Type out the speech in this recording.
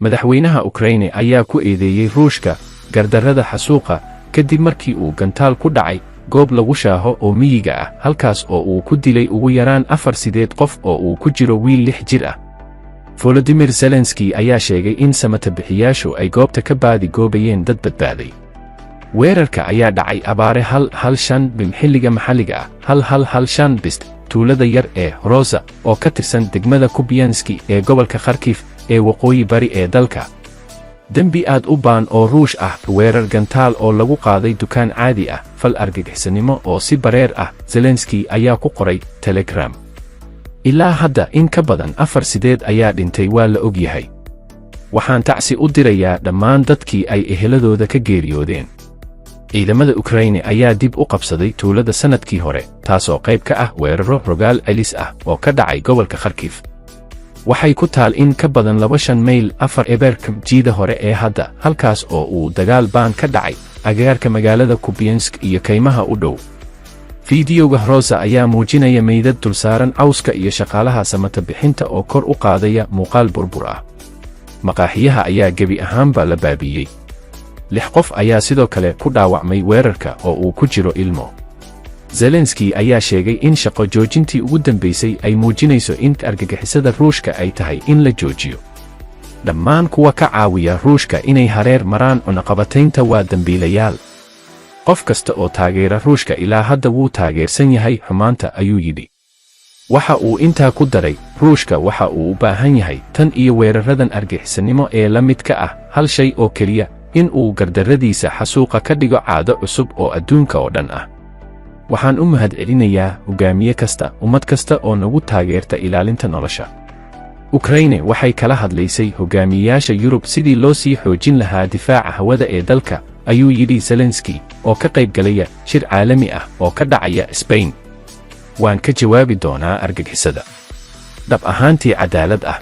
Madaxweynaha Ukraine ayaa ku eedeeyey Ruushka gardarrada xasuuqa kadib markii uu gantaal ku dhacay goob lagu shaaho oo miyiga ah, halkaas oo uu ku dilay ugu yaraan 48 qof oo uu ku jiro wiil 6 jir ah. Volodimir Zelenski ayaa sheegay in samatabixiyaashu ay goobta ka baadi goobayeen dad badbaaday. Weerarka ayaa dhacay abaare 1:15 PM xilliga maxalliga ah, 11:15 BST, tuulada yar ee Rosa oo ka tirsan degmada Kubiyanski ee gobolka Kharkif ee waqooyi bari ee dalka. Dembi aad u baan oo Ruush ah, weerar gantaal oo lagu qaaday dukaan caadi ah, fal argagixisanimo oo si bareer ah, Zelenski ayaa ku qoray Telegram. Ilaa hadda in ka badan 48 ayaa dhintay, waa la og yahay. Waxaan tacsi u dirayaa dhammaan dadkii ay eheladooda ka geeriyoodeen. Ciidamada Ukraine ayaa dib u qabsaday tuulada sannadkii hore, taasoo qayb ka ah weeraro rogaal celis ah oo ka dhacay gobolka Kharkif. Waxay ku taal in ka badan 25 mayl, 40 km, jiida hore ee hadda, halkaas oo uu dagaal baan ka dhacay agagaarka magaalada Kubiyansk iyo kaymaha u dhow. Fiidiyowga Hroza ayaa muujinaya meydad dulsaaran cawska iyo shaqaalaha samata bixinta oo kor u qaadaya muuqaal burbur ah. Maqaaxiyaha ayaa gebi ahaanba la baabiiyey. Lix qof ayaa sidoo kale ku dhaawacmay weerarka oo uu ku jiro ilmo. Zelenski ayaa sheegay in shaqo joojintii ugu dambaysay ay muujinayso in argagixisada Ruushka ay tahay in la joojiyo. Dhammaan kuwa ka caawiya Ruushka inay hareer maraan cunaqabataynta waa dembiilayaal. Qof kasta oo taageera Ruushka ilaa hadda wuu taageersan yahay xumaanta, ayuu yidhi. Waxa uu intaa ku daray, Ruushka waxa uu u baahan yahay tan iyo weeraradan argagixisanimo ee la mid ka ah hal shay oo keliya: in uu gardarradiisa xasuuqa ka dhigo caado cusub oo adduunka oo dhan ah. Waxaan u mahadcelinayaa hogaamiye kasta, ummad kasta oo nagu taageerta ilaalinta nolosha. Ukraine waxay kala hadlaysay hogaamiyeyaasha Yurub sidii loo sii xoojin lahaa difaaca hawada ee dalka, ayuu yidhi Zelenski oo ka qayb galaya shir caalami ah oo ka dhacaya Sbain. Waan ka jawaabi doonaa argagixisada. Dhab ahaantii cadaalad ah.